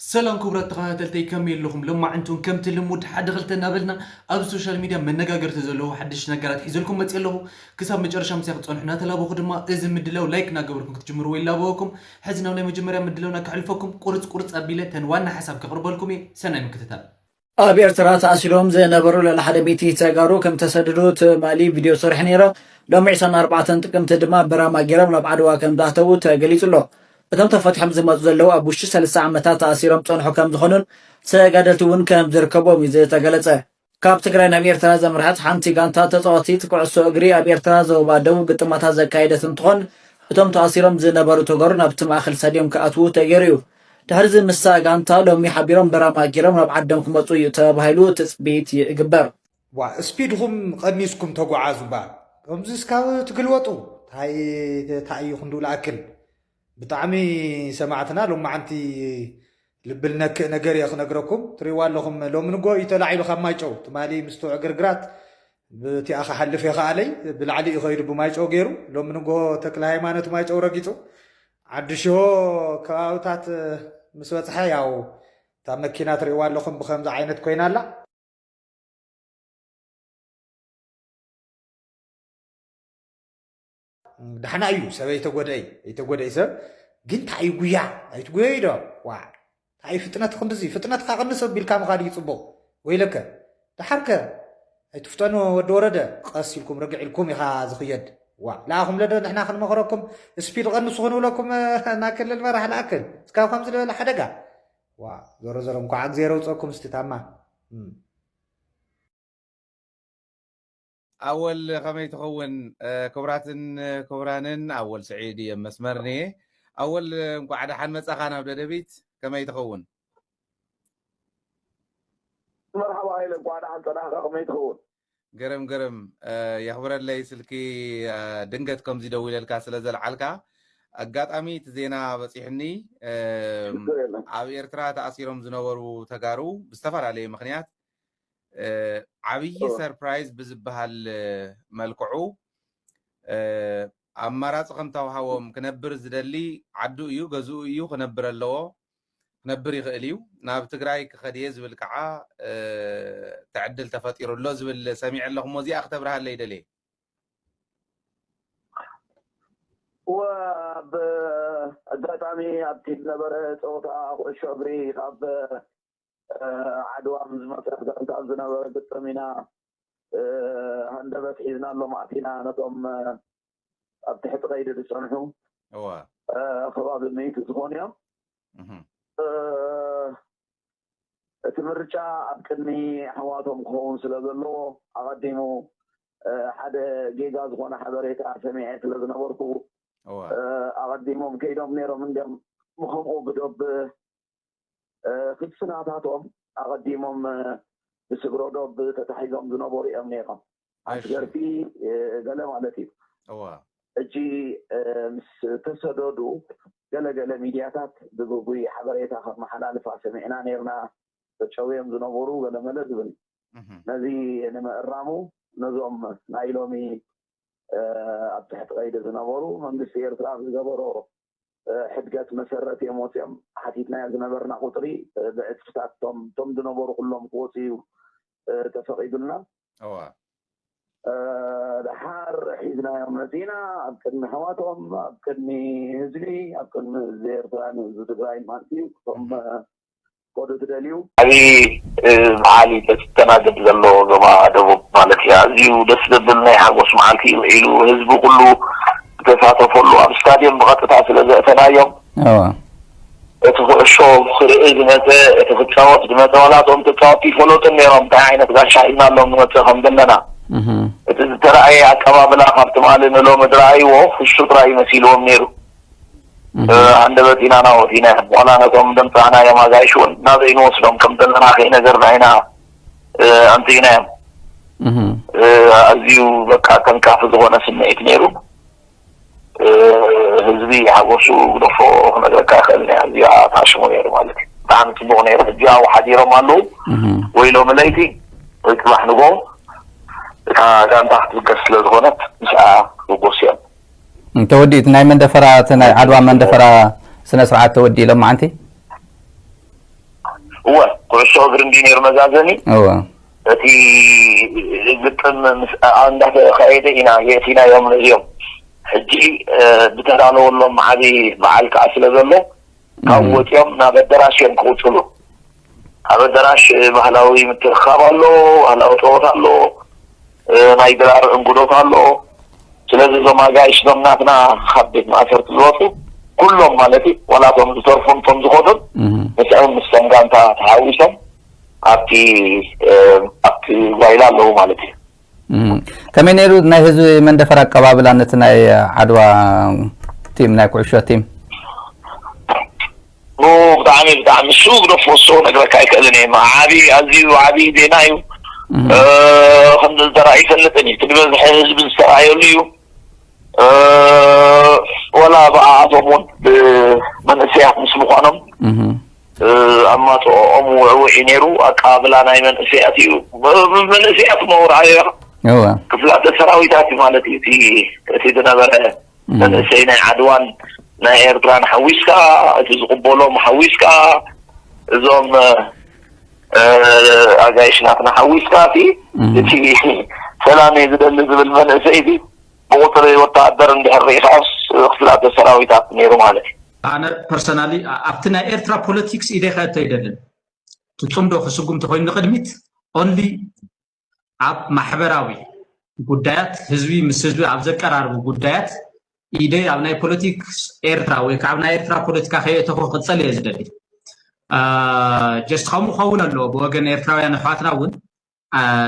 ሰላም ክቡራት ተኸታተልተይ፣ ከመይ ኣለኹም? ሎማዕንቱን ከምቲ ልሙድ ሓደ ክልተ እናበልና ኣብ ሶሻል ሚድያ መነጋገርቲ ዘለዉ ሓድሽ ነገራት ሒዘልኩም መፅእ ኣለኹ። ክሳብ መጨረሻ ምሳይ ክትፀንሑ እናተላበኹ ድማ እዚ ምድላው ላይክ እናገበርኩም ክትጅምርዎ ይላበወኩም። ሕዚ ናብ ናይ መጀመርያ ምድላውና ከሕልፈኩም ቁርፅ ቁርፅ ኣቢለ ተን ዋና ሓሳብ ከቕርበልኩም እየ። ሰናይ ምክትታል። ኣብ ኤርትራ ተኣሲሮም ዝነበሩ ልዕሊ ሓደ ሚእቲ ተጋሩ ከም ተሰደዱ ትማሊ ቪድዮ ሰሪሐ ነይረ። ሎሚ ዕስራን ኣርባዕተን ጥቅምቲ ድማ በራማ ገይሮም ናብ ዓድዋ ከም ዝኣተዉ ተገሊጹ ኣሎ። እቶም ተፈቲሖም ዝመጹ ዘለዉ ኣብ ውሽጢ ሰለስተ ዓመታት ተኣሲሮም ጸንሑ ከም ዝኾኑን ተጋደልቲ እውን ከም ዝርከቦም እዩ ዝተገለጸ። ካብ ትግራይ ናብ ኤርትራ ዘምርሐት ሓንቲ ጋንታ ተጻወትቲ ኩዕሶ እግሪ ኣብ ኤርትራ ዞባ ደቡብ ግጥማታት ዘካየደት እንትኾን፣ እቶም ተኣሲሮም ዝነበሩ ተጋሩ ናብቲ ማእከል ስታድዮም ክኣትዉ ተገይሩ እዩ። ድሕሪ እዚ ምስታ ጋንታ ሎሚ ሓቢሮም በራማ ገይሮም ናብ ዓዶም ክመጹ እዩ ተባሂሉ ትጽቢት ይግበር። ዋ፣ ስፒድኹም ቀኒስኩም ተጓዓዙ እባ። ከምዚ እስካብ ትግልበጡ፣ ታይ፣ ታይ እዩ ክንድኡ ልኣክል? ብጣዕሚ ሰማዕትና ሎማዓንቲ ልቢ ልነክእ ነገር እየ ክነግረኩም። ትሪእዋ ኣለኹም፣ ሎሚ ንጎ እዩ ተላዒሉ ካብ ማይጨው። ትማሊ ምስቲ ዕግርግራት ብቲኣ ክሓልፍ የኸኣለይ፣ ብላዕሊ እዩ ኸይዱ ብማይጨው ገይሩ። ሎሚ ንጎ ተክለ ሃይማኖት ማይጨው ረጊጹ። ዓዲ ሽሆ ከባብታት ምስ በጽሐ፣ ያው እታ መኪና ትሪእዋ ኣለኹም ብኸምዚ ዓይነት ኮይና ኣላ። ዳሕና እዩ ሰብ ኣይተጎደይ፣ ኣይተጎደይ ሰብ ግን እንታይ እዩ ጉያ? ኣይትጉየይ ዶ? ዋ፣ እንታይ ፍጥነት ክንድዚ? ፍጥነትካ ቅንስ ኣቢልካ ምኻድ እዩ ጽቡቕ። ወይለከ፣ ደሓርከ፣ ኣይትፍጠኑ ወዲ ወረደ፣ ቀስ ኢልኩም ርግዕ ኢልኩም ኢኻ ዝኽየድ። ዋ፣ ለኣኹም ለደ ንሕና ክንመኽረኩም፣ ስፒድ ቀንሱ ክንብለኩም፣ እ፣ እና ክልል መራሕ ለኣክል። እስካብ ከምዚ ዝበለ ሓደጋ። ዋ፣ ዞሮ ዞሮ እንኳዕ እግዜር ኣውፀኩም እስቲ ታማ። እም። ኣወል ከመይ ትኸውን? እ፣ ክቡራትን ክቡራንን፣ ኣወል ስዒድ እየ መስመርኒ። ኣወል፣ እንኳዕ ደሓን መጻኻ ናብ ደደቢት። ከመይ ትኸውን? መርሓባ ሃይለ፣ እንኳዕ ደሓን ጸናሕካ። ከመይ ትኸውን? ገረም ገረም፣ እ፣ የኽብረለይ ስልኪ፣ እ፣ ድንገት ከምዚ ደዊለልካ ስለ ዘልዓልካ። ኣጋጣሚ እቲ ዜና በጺሑኒ፣ እ፣ ሽግር የለን። ኣብ ኤርትራ ተኣሲሮም ዝነበሩ ተጋሩ ብዝተፈላለየ ምኽንያት እ፣ ዓብዪ እወ። ሰርፕራይዝ ብዝበሃል፣ እ፣ መልክዑ፣ እ፣ ኣማራጺ ከም ተዋሃቦም ክነብር ዝደሊ ዓዱ እዩ፣ ገዝኡ እዩ፣ ክነብር ኣለዎ፣ ክነብር ይኽእል እዩ። ናብ ትግራይ ክኸድ እየ ዝብል ከዓ፣ እ፣ እቲ ዕድል ተፈጢሩ ኣሎ ዝብል ሰሚዐ ኣለኹ። እሞ እዚኣ ክተብርሃለይ ደልየ። እወ፣ ኣብ ኣጋጣሚ ኣብቲ ዝነበረ ፀወታ ኩዕሾ እግሪ ካብ እ፣ ዓድዋ ምስ ዝመፀት ጋንታ ኣብ ዝነበረ ግጥም ኢና፣ እ፣ ሃንደበት ሒዝናሎም ኣቲና ነቶም፣ እ፣ ኣብ ትሕቲ ቀይዲ ዝፀንሑ፣ እወ። እ፣ ከባቢ ሚእቲ ዝኾኑ እዮም። እህ። እ፣ እቲ ምርጫ ኣብ ቅድሚ ኣሕዋቶም ክኸውን ስለ ዘለዎ ኣቐዲሙ፣ እ፣ ሓደ ጌጋ ዝኾነ ሓበሬታ ሰሚዐ ስለ ዝነበርኩ፣ እወ። እ፣ ኣቐዲሞም ከይዶም ነይሮም እንዲዮም ብኸምኡ ብዶብ እ፣ ክስናታቶም ኣቐዲሞም፣ እ፣ ብስግረ ዶብ ተታሒዞም ዝነበሩ እዮም ነይሮም። እሺ። ኣስገርቲ፣ እ፣ ገለ ማለት እዩ። እዋ። ሕጂ፣ እ፣ ምስ ተሰደዱ ገለ ገለ ሚድያታት ብግጉይ ሓበሬታ ከመሓላልፋ ሰሚዕና ነይርና። ተጨውዮም ዝነበሩ ገለ መለ ዝብል። እህ። ነዚ ንምእራሙ ነዞም ናይ ሎሚ፣ እ፣ ኣብ ትሕቲ ቀይዲ ዝነበሩ መንግስቲ ኤርትራ ኣብ ዝገበሮ እ፣ ሕድገት መሰረት እዮም ወፂኦም። ሓቲትናዮ ዝነበርና ቁፅሪ፣ እ፣ ብዕፅፍታት እቶም፣ እቶም ዝነበሩ ኩሎም ክወፁ እዩ፣ እ፣ ተፈቒዱልና። እዋ። እ፣ ደሓር ሒዝናዮም መፂና፣ ኣብ ቅድሚ ኣሕዋቶም፣ ኣብ ቅድሚ ህዝቢ፣ ኣብ ቅድሚ ህዝቢ ኤርትራ፣ ንህዝቢ ትግራይ ማለት እዩ። እቶም፣ እህ። እ፣ ኮዱ ትደልዩ? ዓብዪ፣ እ፣ በዓል እዩ ዘስተናግድ ዘሎ ዞባ ደቡብ ማለት እዩ። ኣዝዩ ደስ ዘብል ናይ ሓጎስ መዓልቲ እዩ ውዒሉ። ህዝቢ ኩሉ ዝተሳተፈሉ ኣብ ስታድዮም ብቐጥታ ስለ ዘእተናዮም፣ እዋ። እቲ ኩዕሾ ክርኢ ዝመጸ፣ እቲ ክጻወት ዝመጸ፣ ዋላ እቶም ተጻወትቲ ይፈለጡ ነይሮም፣ እንታይ ዓይነት ጋሻ ሒዝናሎም ንመጽእ ከም ዘለና። እህ። እቲ ዝተረኣየ ኣቀባብላ ካብ ትማሊ ንሎሚ ዝረኣይዎ፣ ፍሹ ጥራይ መሲልዎም ነይሩ። እህ። እ፣ ሃንደበት ኢና ናወት ኢና። ዋላ ነቶም ደምጻእናዮም ኣጋይሽ እውን ናበይ ንወስዶም ከም ዘለና ከይነገርና ኢና፣ እ፣ ኣምጺእናዮም። እህ። እ፣ ኣዝዩ በቃ ተንካፊ ዝኾነ ስምዒት ነይሩ። እ፣ ህዝቢ ሓጎሱ ግደፎ ክነግረካ ይኽእል እየ። ኣዝያ ተዓሽሙ ነይሩ ማለት እዩ። ብጣዕሚ ጽቡቕ ነይሩ። ሕጂ ኣብኡ ሓዲሮም ኣለዉ። እህ። ወይ ሎሚ ለይቲ ወይ ጽባሕ ንጎ እታ ጋንታ ክትብገስ ስለ ዝኾነት ምስኣ ክብገሱ እዮም። እም፣ ተወዲኡ እቲ ናይ መንደፈራ፣ እቲ ናይ ዓድዋ መንደፈራ ስነ ስርዓት ተወዲኡ ሎማዓንቲ? እወ፣ ኩዕሶ እግሪ እንዲ ነይሩ መዛዘሚ። እወ። እቲ ግጥም ምስ እንዳተኻየደ ኢና የእቲናዮም ነዚኦም። ሕጂ ብተዳለወሎም ዓቢ በዓል ከዓ ስለ ዘሎ ካብ ወፂኦም ናብ ኣደራሽ እዮም ክውፅሉ። ኣብ ኣደራሽ ባህላዊ ምትእኽኻብ ኣሎ፣ ባህላዊ ፀወታ ኣሎ፣ ናይ ድራር እንጉዶት ኣሎ። ስለዚ እዞም ኣጋይሽ እዞም ናትና ካብ ቤት ማእሰርቲ ዝወፁ ኩሎም ማለት እዩ፣ ዋላ እቶም ዝተርፉን እቶም ዝኸዱን ምስኦም ምስቶም ጋንታ ተሓዊሶም ኣብቲ ኣብቲ ጓይላ ኣለዉ ማለት እዩ። ከመይ ነይሩ ናይ ህዝቢ መንደፈር ኣቀባብላ ነቲ ናይ ዓድዋ ቲም ናይ ኩዕሾ ቲም? ብጣዕሚ ብጣዕሚ እሱ ግደፎ እሱ ነግረካ ኣይክእልን እየ። ዓቢ ኣዝዩ ዓቢ ዜና እዩ። ከምዚ ዝተረኣየ ይፈልጥን እዩ። እቲ ዝበዝሐ ህዝቢ ዝተረኣየሉ እዩ። ወላ ብኣቶም እውን ብመንእሰያት ምስ ምዃኖም ኣማፅኦም ውዕውዕ እዩ ነይሩ። ኣቀባብላ ናይ መንእሰያት እዩ። መንእሰያት መውርዓዮ ክፍላተ ሰራዊታት እዩ ማለት እዩ። እቲ ዝነበረ መንእሰይ ናይ ዓድዋን ናይ ኤርትራን ሓዊስካ፣ እቲ ዝቕበሎም ሓዊስካ፣ እዞም ኣጋይሽ ናትና ሓዊስካ፣ እቲ እቲ ሰላም እየ ዝደሊ ዝብል መንእሰይ እዚ ብቁፅሪ ወተሃደር እንድሕር ርኢኻስ ክፍላተ ሰራዊታት ነይሩ ማለት እዩ። ኣነ ፐርሰናሊ ኣብቲ ናይ ኤርትራ ፖለቲክስ ኢደይ ከእቶ ኣይደልን። ትፅምዶ ክስጉም ተኮይኑ ንቅድሚት ኦንሊ ኣብ ማሕበራዊ ጉዳያት ህዝቢ ምስ ህዝቢ ኣብ ዘቀራርቡ ጉዳያት ኢደይ ኣብ ናይ ፖለቲክስ ኤርትራ ወይ ከዓ ኣብ ናይ ኤርትራ ፖለቲካ ከየእተኹ ክቅፀል እየ ዝደሊ። ጀስት ከምኡ ክኸውን ኣለዎ ብወገን ኤርትራውያን ኣሕዋትና እውን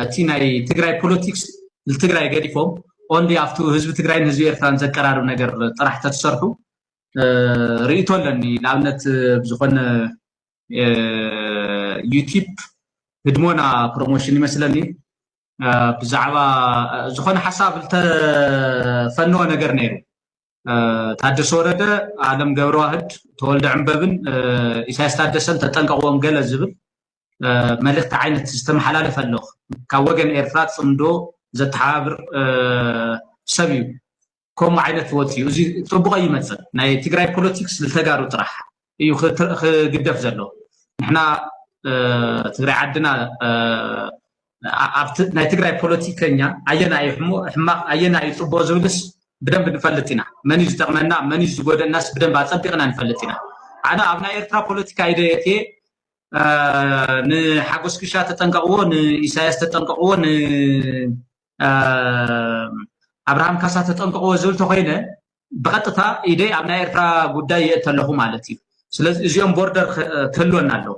እቲ ናይ ትግራይ ፖለቲክስ ንትግራይ ገዲፎም ኦንሊ ኣብቲ ህዝቢ ትግራይን ህዝቢ ኤርትራን ዘቀራርብ ነገር ጥራሕ ተትሰርሑ ርእይቶ ኣለኒ። ንኣብነት ብዝኾነ ዩቲብ ህድሞና ፕሮሞሽን ይመስለኒ ብዛዕባ ዝኾነ ሓሳብ ዝተፈነወ ነገር ነይሩ። ታደሰ ወረደ፣ ኣለም ገብረዋህድ፣ ተወልደ ዕንበብን ኢሳያስ ታደሰን ተጠንቀቅዎም ገለ ዝብል መልእክቲ ዓይነት ዝተመሓላለፈ ኣሎ። ካብ ወገን ኤርትራ ፅምዶ ዘተሓባብር ሰብ እዩ። ከምኡ ዓይነት ወፂኡ እዚ ፅቡቅ ኣይመፅን። ናይ ትግራይ ፖለቲክስ ልተጋሩ ጥራሕ እዩ ክግደፍ ዘሎ። ንሕና ትግራይ ዓድና ኣብቲ ናይ ትግራይ ፖለቲከኛ ኣየና እዩ ሕማቕ ኣየና እዩ ፅቡቅ ዝብልስ ብደንብ ንፈልጥ ኢና። መን እዩ ዝጠቅመና መን እዩ ዝጎደእናስ ብደንብ ኣፀቢቅና ንፈልጥ ኢና። ኣነ ኣብ ናይ ኤርትራ ፖለቲካ ኢደ የትየ ንሓጎስ ክሻ ተጠንቀቅዎ፣ ንኢሳያስ ተጠንቀቅዎ፣ ንኣብርሃም ካሳ ተጠንቀቅዎ ዝብል ተኮይነ ብቀጥታ ኢደይ ኣብ ናይ ኤርትራ ጉዳይ የእተ ኣለኹ ማለት እዩ። ስለዚ እዚኦም ቦርደር ክህልወና ኣለዎ።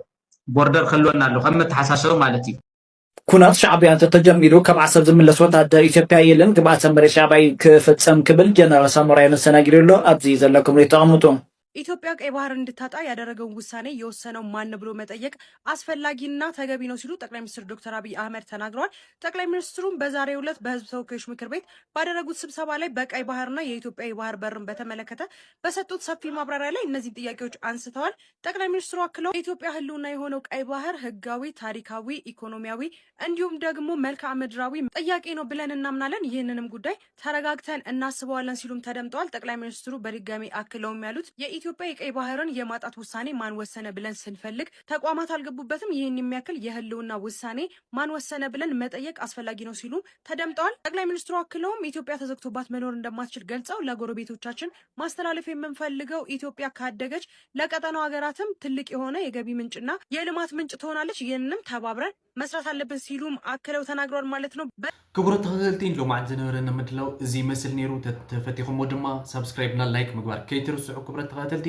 ቦርደር ክህልወና ኣለዎ ከም መተሓሳሰቢ ማለት እዩ። ኩናት ሻዕብያ እንተተጀሚሩ ካብ ዓሰብ ዝምለስ ወታደር ኢትዮጵያ የለን፣ ግብኣተ መሬት ሻዕብያ ክፍጸም ክብል ጀነራል ሳሞራ የኑስ ተናጊሩ ኣሎ። ኣብዚ ዘለኩም ሪቶ ኣቕምጡ። ኢትዮጵያ ቀይ ባህር እንድታጣ ያደረገውን ውሳኔ የወሰነው ማን ነው ብሎ መጠየቅ አስፈላጊና ተገቢ ነው ሲሉ ጠቅላይ ሚኒስትር ዶክተር አብይ አህመድ ተናግረዋል። ጠቅላይ ሚኒስትሩም በዛሬው ዕለት በህዝብ ተወካዮች ምክር ቤት ባደረጉት ስብሰባ ላይ በቀይ ባህርና የኢትዮጵያ የባህር በርን በተመለከተ በሰጡት ሰፊ ማብራሪያ ላይ እነዚህን ጥያቄዎች አንስተዋል። ጠቅላይ ሚኒስትሩ አክለው የኢትዮጵያ ህልውና የሆነው ቀይ ባህር ህጋዊ፣ ታሪካዊ፣ ኢኮኖሚያዊ እንዲሁም ደግሞ መልክዓ ምድራዊ ጥያቄ ነው ብለን እናምናለን። ይህንንም ጉዳይ ተረጋግተን እናስበዋለን ሲሉም ተደምጠዋል። ጠቅላይ ሚኒስትሩ በድጋሚ አክለውም ያሉት የኢትዮጵያ የቀይ ባህርን የማጣት ውሳኔ ማን ወሰነ ብለን ስንፈልግ ተቋማት አልገቡበትም። ይህን የሚያክል የህልውና ውሳኔ ማን ወሰነ ብለን መጠየቅ አስፈላጊ ነው ሲሉም ተደምጠዋል። ጠቅላይ ሚኒስትሩ አክለውም ኢትዮጵያ ተዘግቶባት መኖር እንደማትችል ገልጸው ለጎረቤቶቻችን ማስተላለፍ የምንፈልገው ኢትዮጵያ ካደገች ለቀጠናው ሀገራትም ትልቅ የሆነ የገቢ ምንጭና የልማት ምንጭ ትሆናለች። ይህንንም ተባብረን መስራት አለብን ሲሉም አክለው ተናግረዋል ማለት ነው። ክቡራት ተኸታተልቲ ሎማዓንቲ ዝነበረና ምድላው እዚ ይመስል ነይሩ። ተፈቲኹሞ ድማ ሳብስክራይብ እና ላይክ ምግባር ከይትርስዑ። ክቡራት ተኸታተልቲ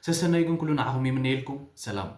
ሰሰናዩ ግን ኩሉ ንዓኹም ይምነየልኩም። ሰላም።